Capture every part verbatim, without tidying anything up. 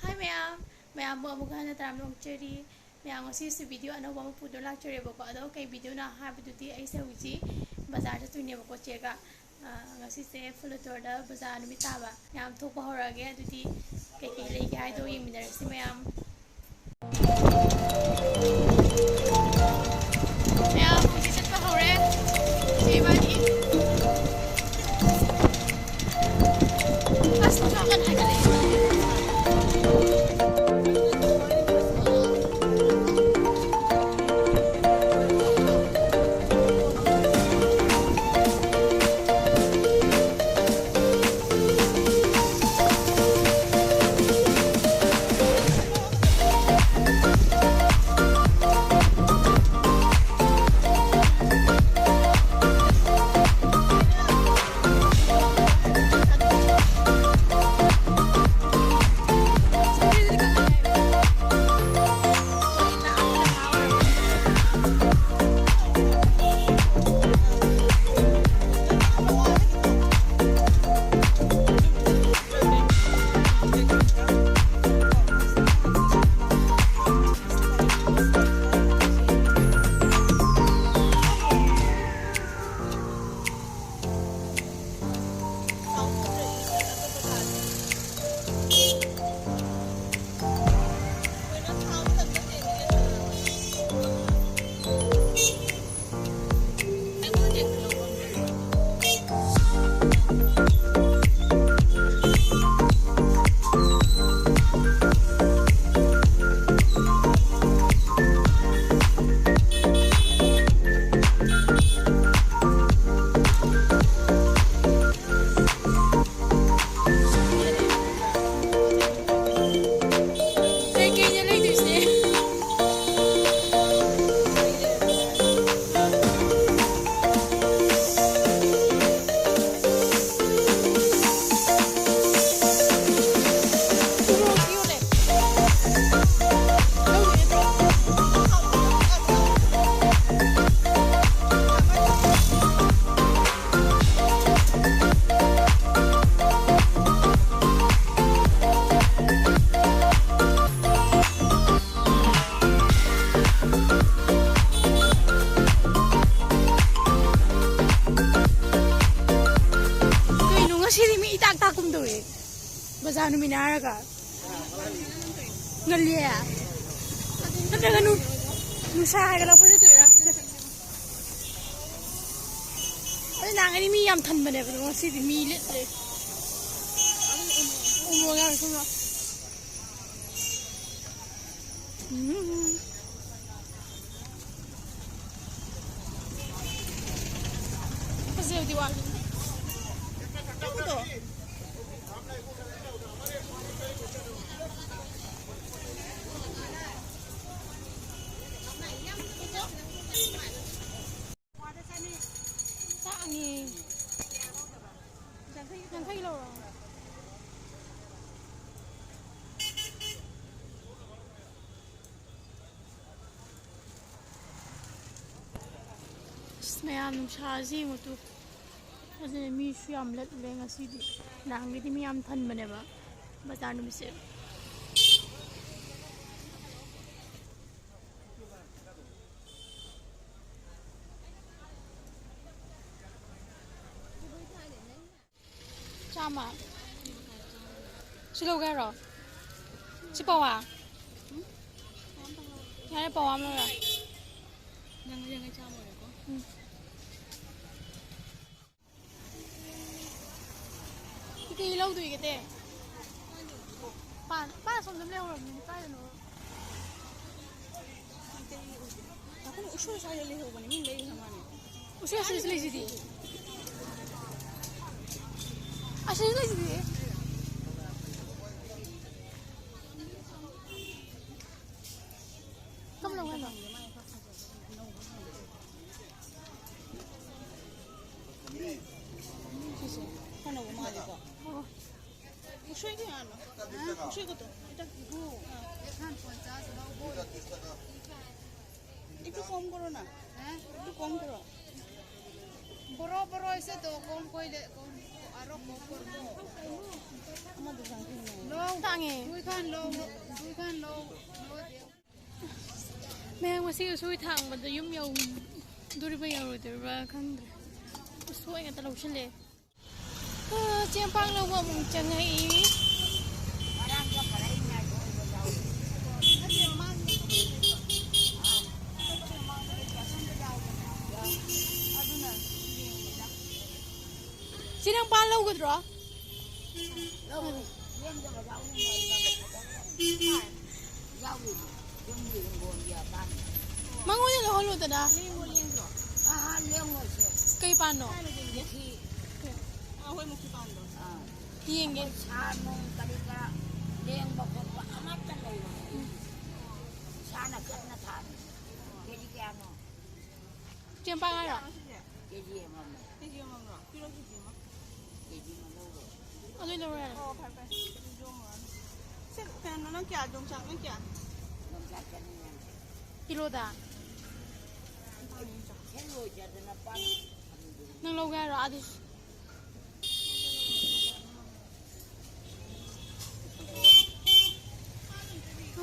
ꯍꯥꯏ ꯃꯌꯥꯝ, ꯃꯌꯥꯝꯕꯨ ꯑꯃꯨꯛ ꯍꯟꯅ ꯇꯔꯥꯝꯅ ꯑꯣꯛꯆꯔꯤ꯫ ꯃꯌꯥꯝ, ꯉꯁꯤꯁꯨ ꯚꯤꯗꯤꯑꯣ ꯑꯅꯧꯕ ꯑꯃ ꯄꯨꯗꯨꯅ ꯂꯥꯛꯆꯔꯦꯕꯀꯣ꯫ ꯑꯗꯣ ꯀꯩ ꯚꯤꯗꯤꯑꯣꯅꯣ ꯍꯥꯏꯕꯗꯨꯗꯤ ꯑꯩꯁꯦ ꯍꯧꯖꯤꯛ ꯕꯖꯥꯔ ꯆꯠꯇꯣꯏꯅꯦꯕꯀꯣ ꯆꯦꯒ꯫ ꯑ, ꯉꯁꯤꯁꯦ ꯐꯨꯂꯇꯣꯔꯗ ꯕꯖꯥꯔ ꯅꯨꯃꯤꯠ ꯇꯥꯕ꯫ ꯃꯌꯥꯝ, ꯊꯣꯛꯄ ꯍꯧꯔꯛꯑꯒꯦ꯫ ꯑꯗꯨꯗꯤ ꯀꯩꯀꯩ ꯂꯩꯒꯦ ꯍꯥꯏꯗꯣ ꯌꯦꯡꯃꯤꯟꯅꯔꯁꯤ ꯃꯌꯥꯝ꯫ ꯃꯌꯥꯝ, ꯍꯧꯖꯤꯛ ꯆꯠꯄ ꯍꯧꯔꯦ꯫ ꯆꯦ ꯏꯕꯥꯅꯤ꯫ ꯑꯁ, ꯅꯨꯡꯁꯥ ꯀꯟꯅ ꯍꯥꯏꯒꯠꯂꯛꯑꯦ꯫ ꯕꯖꯥꯔ ꯅꯨꯃꯤꯠꯅꯦ ꯍꯥꯏꯔꯒ꯫ ꯉꯜꯂꯤꯌꯦ꯫ ꯅꯠꯇ꯭ꯔꯒ ꯅꯨ-, ꯅꯨꯡꯁꯥ ꯍꯥꯏꯒꯠꯂꯛꯄꯁꯦ ꯇꯧꯔꯤꯔꯥ? ꯑꯗꯨ ꯅꯍꯥꯟꯒꯩꯗꯤ ꯃꯤ ꯌꯥꯝ ꯊꯟꯕꯅꯦꯕ, ꯑꯗꯣ ꯉꯁꯤꯗꯤ ꯃꯤ ꯂꯤꯠꯇ꯭ꯔꯦ꯫ ꯎꯃꯣꯔꯣꯛ ꯌꯥꯝ ꯁꯨꯝꯕ꯫ ꯎꯝ꯫ ꯐꯖꯕꯗꯤ ꯋꯥꯠꯂꯤ꯫ ꯅꯪꯒꯤꯗꯣ꯫ ꯇꯥꯡꯉꯦ꯫ ꯌꯥꯡꯈꯩ ꯂꯧꯔꯣ꯫ ꯑꯁ, ꯃꯌꯥꯝ ꯅꯨꯡꯁꯥꯁꯤ ꯌꯦꯡꯉꯨ ꯇꯨ꯫ ꯑꯗꯨꯅ ꯃꯤꯁꯨ ꯌꯥꯝ ꯂꯤꯠꯂꯦ ꯉꯁꯤꯗꯤ꯫ ꯅꯍꯥꯟꯒꯩꯗꯤ ꯃꯤ ꯌꯥꯝ ꯊꯟꯕꯅꯦꯕ ꯕꯖꯥꯔ ꯅꯨꯃꯤꯠꯁꯦ꯫ ꯆꯥꯝꯃ꯫ ꯁꯤ ꯂꯧꯒꯦ ꯍꯥꯏꯔꯣ? ꯁꯤ ꯄꯋꯥ? ꯌꯥꯔꯦ, ꯄꯋꯥ ꯑꯃ ꯂꯧꯔꯦ꯫ ꯎꯝ꯫ ꯀꯩ ꯂꯧꯗꯣꯏꯒꯦ, ꯇꯦ? ꯄꯥꯟ, ꯄꯥꯟ ꯑꯁꯣꯝꯗ ꯂꯩꯍꯧꯔꯕꯅꯤ, ꯀꯥꯏꯗꯅꯣ? ꯎꯁꯣꯏ ꯁ꯭ꯋꯥꯏꯗ ꯂꯩꯍꯧꯕꯅꯤ, ꯃꯤ ꯂꯩꯔꯤ ꯃꯥꯅꯤ꯫ ꯎꯁꯣꯏ ꯑꯁꯤꯗꯁꯨ ꯂꯩꯁꯤꯗꯤ꯫ ꯑꯁꯤꯗꯁꯨ ꯂꯩꯁꯤꯗꯤ꯫ ꯀꯝ ꯂꯧ ꯍꯥꯏꯅꯣ? ꯁꯤꯁꯦ ꯈꯔ ꯅꯧꯕ ꯃꯥꯜꯂꯦꯀꯣ꯫ ꯑꯣ꯫ উসই কি আনো? হ্যাঁ? উসই কত? এটা কি গো? এখান পঞ্চাশ, নব্বই। একটু কম করো না। হ্যাঁ? একটু কম করো। বড় বড় হইছে তো, কম কইলে কম, আরো কম করবো। আমার দোকান থেকে নেই। লও। ꯇꯥꯡꯉꯦ꯫ দুইখান লও, দুইখান লও, লও দেও। ꯃꯌꯥꯝ ꯉꯁꯤ ꯎꯁꯣꯏ ꯊꯥꯡꯕꯗ ꯌꯨꯝ ꯌꯧꯗꯣꯔꯤꯕ ꯌꯧꯔꯣꯏꯗꯣꯔꯤꯕ꯭ꯔꯥ ꯈꯪꯗ꯭ꯔꯦ꯫ ꯎꯁꯣꯏ ꯉꯥꯛꯇ ꯂꯧꯁꯤꯜꯂꯦ꯫ ꯑ, ꯆꯦꯡꯄꯥꯛ ꯂꯧꯕ ꯑꯃꯨꯛ ꯆꯪꯉꯛꯏ꯫ ꯆꯦ, ꯅꯪ ꯄꯥꯟ ꯂꯧꯒꯗ꯭ꯔꯣ? ꯂꯧꯔꯣꯏ꯫ ꯂꯦꯡꯗꯕ ꯌꯥꯎꯔꯤꯉꯩꯗ ꯐꯖꯅ ꯌꯥꯎꯔꯤꯕ ꯌꯨꯝꯒꯤ ꯍꯤꯡꯒꯣꯜꯒꯤ ꯑꯄꯥꯟꯕ꯫ ꯃꯉꯣꯟꯗ ꯂꯧꯍꯜꯂꯨꯗꯅ꯫ ꯂꯦꯡꯉꯣ, ꯂꯦꯡꯉꯣ꯫ ꯑꯍꯥ, ꯂꯦꯡꯉꯣꯏꯁꯦ꯫ ꯀꯩ ꯄꯥꯟꯅꯣ? ꯀꯥꯏꯗ ꯂꯦꯡꯒꯦ? ꯃꯨꯈꯤ꯫ ꯑꯩꯈꯣꯏ ꯃꯨꯈꯤ ꯄꯥꯟꯗꯣ꯫ ꯑꯥ꯫ ꯌꯦꯡꯒꯦ꯫ ꯑꯩꯈꯣꯏ ꯁꯥ ꯅꯨꯡ ꯀꯔꯤ ꯀꯔꯥ ꯂꯦꯡꯕ ꯈꯣꯠꯄ ꯑꯃꯠꯇ ꯂꯩꯔꯣꯏ꯫ ꯏꯁꯥꯅ ꯈꯨꯠꯅ ꯊꯥꯔꯤ꯫ ꯀꯦꯖꯤ ꯀꯌꯥꯅꯣ? ꯆꯦꯡꯄꯥꯛ ꯍꯥꯏꯔꯣ? ꯀꯦꯖꯤ ꯑꯃꯃꯝ꯫ ꯀꯦꯖꯤ ꯑꯃꯃꯝꯔꯣ? ꯄꯤꯔꯣ ꯀꯦꯖꯤ ꯑꯃ꯫ ꯀꯦꯖꯤ ꯑꯃ ꯂꯧꯔꯣ꯫ ꯑꯗꯨ ꯂꯧꯔꯣ ꯌꯥꯔꯦ꯫ ꯑꯣ, ꯐꯔꯦ, ꯐꯔꯦ꯫ ꯑꯗꯨ ꯌꯣꯝꯃꯨꯔꯅꯨ꯫ ꯁꯤ ꯀꯩꯅꯣ, ꯅꯪ ꯀꯌꯥ, ꯌꯣꯡꯆꯥꯛꯅ ꯀꯌꯥ? ꯌꯣꯡꯆꯥꯛ ꯆꯅꯤ ꯌꯥꯡꯈꯩ꯫ ꯀꯤꯂꯣꯗ? ꯍꯦꯛ ꯂꯣꯏꯖꯗꯅ ꯄꯥꯟ ꯊꯝꯗꯣꯏꯅꯤ꯫ ꯅꯪ ꯂꯧꯒꯦ ꯍꯥꯏꯔꯣ? ꯑꯗꯨ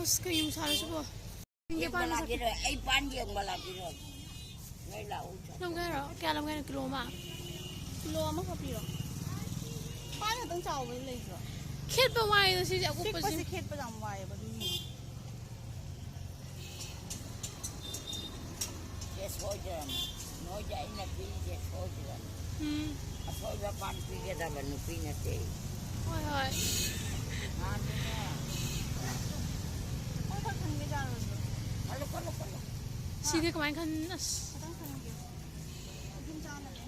ꯑꯁ, ꯀꯩ ꯅꯨꯡꯁꯥꯅꯣ ꯁꯤꯕꯣ? ꯌꯦꯡꯕ ꯂꯥꯛꯀꯦꯔꯣ? ꯑꯩ ꯄꯥꯟ ꯌꯦꯡꯕ ꯂꯥꯛꯀꯦꯔꯣ? ꯅꯣꯏ ꯂꯥꯛꯎ ꯆꯠ꯫ ꯂꯧꯒꯦ ꯍꯥꯏꯔꯣ? ꯀꯌꯥ ꯂꯧꯒꯦ ꯍꯥꯏꯅꯣ? ꯀꯤꯂꯣ ꯑꯃ? ꯀꯤꯂꯣ ꯑꯃꯈꯛ ꯄꯤꯔꯣ꯫ ꯄꯥꯟ ꯈꯛꯇꯪ ꯆꯥꯎꯕꯗꯤ ꯂꯩꯇ꯭ꯔꯣ? ꯈꯦꯠꯄ ꯋꯥꯏꯗ ꯁꯤꯁꯦ ꯑꯀꯨꯞꯄꯁꯦ꯫ ꯄꯤꯛꯄꯁꯦ ꯈꯦꯠꯄ ꯌꯥꯝ ꯋꯥꯏꯑꯦꯕ, ꯑꯗꯨꯒꯤꯅꯦ꯫ ꯁꯦ ꯁꯣꯏꯗ꯭ꯔꯕꯅꯤ꯫ ꯅꯣꯏꯗ ꯑꯩꯅ ꯄꯤꯔꯤꯁꯦ ꯁꯣꯏꯗ꯭ꯔꯕꯅꯤ꯫ ꯎꯝ꯫ ꯑꯁꯣꯏꯕ ꯄꯥꯟ ꯄꯤꯒꯗꯕ ꯅꯨꯄꯤ ꯅꯠꯇꯦ꯫ ꯍꯣꯏ, ꯍꯣꯏ꯫ ꯃꯥꯅꯤꯅꯦ꯫ ꯈꯜꯂꯨ, ꯈꯜꯂꯨ, ꯈꯜꯂꯨ꯫ ꯁꯤꯗꯤ ꯀꯃꯥꯏꯅ ꯈꯟ-, ꯑꯁ꯫ ꯈꯤꯇꯪ ꯈꯟꯒꯦ꯫ ꯑꯗꯨꯝ ꯆꯥꯅꯕ꯫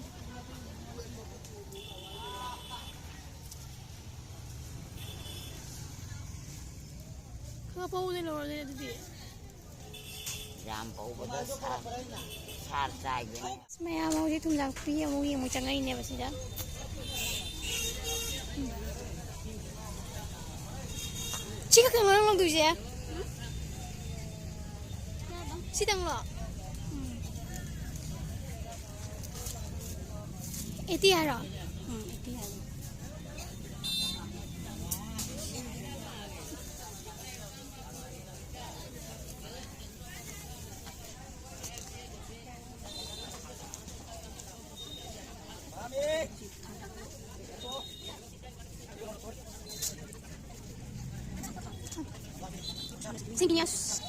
ꯈꯔ ꯄꯧꯕꯗꯩ ꯂꯧꯔꯁꯦ ꯑꯗꯨꯗꯤ꯫ ꯌꯥꯝ ꯄꯧꯕꯗ ꯁꯥꯔ, ꯁꯥꯔ ꯆꯥꯏꯕꯅꯤ꯫ ꯑꯁ, ꯃꯌꯥꯝ ꯍꯧꯖꯤꯛ ꯊꯨꯝꯖꯥꯛꯄꯤ ꯑꯃꯨꯛ ꯌꯦꯡꯕ ꯆꯪꯉꯛꯏꯅꯦꯕ ꯁꯤꯗ꯫ ꯎꯝ꯫ ꯁꯤ ꯈꯛꯇꯪ ꯂꯧꯗꯣꯏꯁꯦ? ꯁꯤꯗꯪꯂꯣ? ꯎꯝ꯫ ꯑꯩꯠꯇꯤ ꯍꯥꯏꯔꯣ? ꯎꯝ, ꯑꯩꯠꯇꯤ ꯍꯥꯏꯔꯣ꯫ ꯁꯤꯡꯒꯤꯅꯤ ꯑꯁ꯫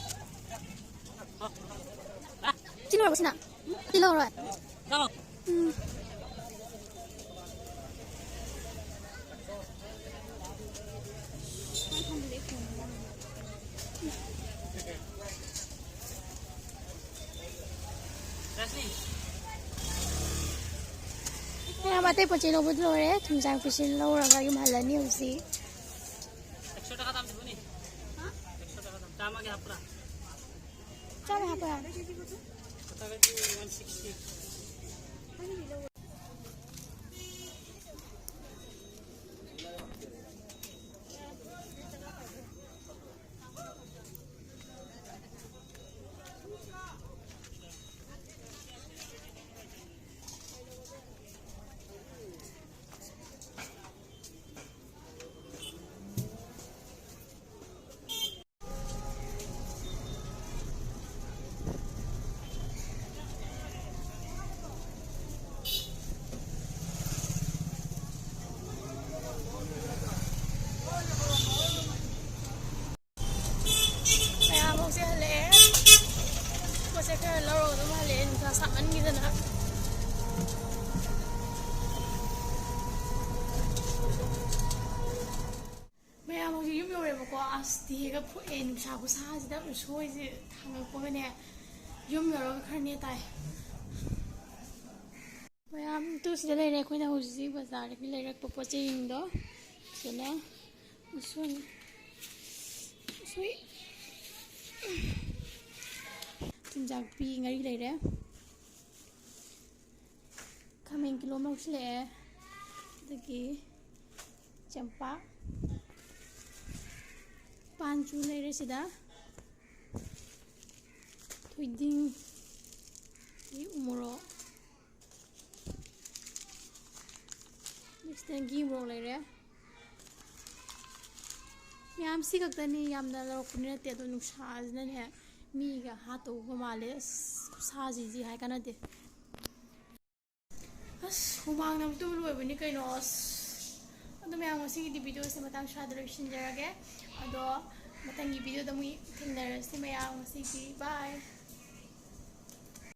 ꯁꯤ ꯂꯧꯔꯕꯣ ꯁꯤꯅ? ꯁꯤ ꯂꯧꯔꯣꯏ? ꯎꯝ꯫ ꯃꯌꯥꯝ ꯑꯇꯩ ꯄꯣꯠ ꯆꯩ ꯂꯧꯕꯗꯤ ꯂꯣꯏꯔꯦ꯫ ꯊꯨꯝꯖꯥꯡ ꯄꯤꯁꯤꯟ ꯂꯧꯔꯒ ꯌꯨꯝ ꯍꯜꯂꯅꯤ ꯍꯧꯖꯤꯛ꯫ ꯆꯥꯝꯃ ꯍꯥꯞꯄ꯭ꯔꯥ? ꯃꯌꯥꯝ ꯍꯧꯖꯤꯛ ꯍꯜꯂꯛꯑꯦ꯫ ꯄꯣꯠ ꯆꯩ ꯈꯔ ꯂꯧꯔꯒ ꯑꯗꯨꯝ ꯍꯜꯂꯛꯑꯦ, ꯅꯨꯡꯁꯥ ꯁꯥꯃꯟꯈꯤꯗꯅ꯫ ꯃꯌꯥꯝ ꯍꯧꯖꯤꯛ ꯌꯨꯝ ꯌꯧꯔꯦꯕꯀꯣ꯫ ꯑꯁ, ꯇꯤꯒ ꯐꯨꯛꯑꯦ ꯅꯨꯡꯁꯥ ꯈꯨꯁꯥꯁꯤꯗ꯫ ꯎꯁꯣꯏꯁꯦ ꯊꯥꯡꯉꯛꯄꯒꯅꯦ ꯌꯨꯝ ꯌꯧꯔꯒ ꯈꯔ ꯅꯦꯠ ꯇꯥꯏ꯫ ꯃꯌꯥꯝ ꯇꯨ ꯁꯤꯗ ꯂꯩꯔꯦ꯫ ꯑꯩꯈꯣꯏꯅ ꯍꯧꯖꯤꯛ ꯕꯖꯥꯔꯗꯒꯤ ꯂꯩꯔꯛꯄ ꯄꯣꯠ ꯆꯩꯁꯤꯡꯗꯣ꯫ ꯁꯤꯗꯅ ꯎꯁꯣꯏ, ꯎꯁꯣꯏ, ꯊꯨꯝꯖꯥꯛꯄꯤ ꯉꯥꯔꯤ ꯂꯩꯔꯦ꯫ ꯈꯥꯃꯦꯟ ꯀꯤꯂꯣ ꯑꯃ ꯂꯧꯁꯤꯜꯂꯛꯑꯦ꯫ ꯑꯗꯒꯤ ꯆꯦꯡꯄꯥꯛ, ꯄꯥꯟꯁꯨ ꯂꯩꯔꯦ ꯁꯤꯗ꯫ ꯊꯣꯏꯗꯤꯡ, ꯑꯗꯒꯤ ꯎꯃꯣꯔꯣꯛ, ꯁꯤꯗꯒꯤ ꯃꯣꯔꯣꯛ ꯂꯩꯔꯦ꯫ ꯃꯌꯥꯝ ꯁꯤ ꯈꯛꯇꯅꯤ, ꯌꯥꯝꯅ ꯂꯧꯔꯛꯄꯅꯤ ꯅꯠꯇꯦ, ꯑꯗꯣ ꯅꯨꯡꯁꯥꯁꯤꯅꯅꯦ ꯃꯤꯒ ꯍꯥꯠꯇꯧꯕ ꯃꯥꯜꯂꯦ꯫ ꯑꯁ, ꯈꯨꯠꯁꯥꯁꯤꯗꯤ ꯍꯥꯏ ꯀꯥꯟꯅꯗꯦ꯫ ꯑꯁ, ꯍꯨꯃꯥꯡꯅ ꯑꯃꯨꯛꯇꯣꯏꯕ ꯂꯣꯏꯕꯅꯤ ꯀꯩꯅꯣ꯫ ꯑꯁ, ꯑꯗꯣ ꯃꯌꯥꯝ, ꯉꯁꯤꯒꯤꯗꯤ ꯚꯤꯗꯤꯑꯣꯁꯦ ꯃꯇꯥꯡ ꯁ꯭ꯋꯥꯏꯗ ꯂꯣꯏꯁꯤꯟꯖꯔꯒꯦ꯫ ꯑꯗꯣ ꯃꯊꯪꯒꯤ ꯚꯤꯗꯤꯑꯣꯗ ꯑꯃꯨꯛ ꯊꯦꯡꯅꯔꯁꯤ ꯃꯌꯥꯝ꯫ ꯉꯁꯤꯒꯤ bye꯫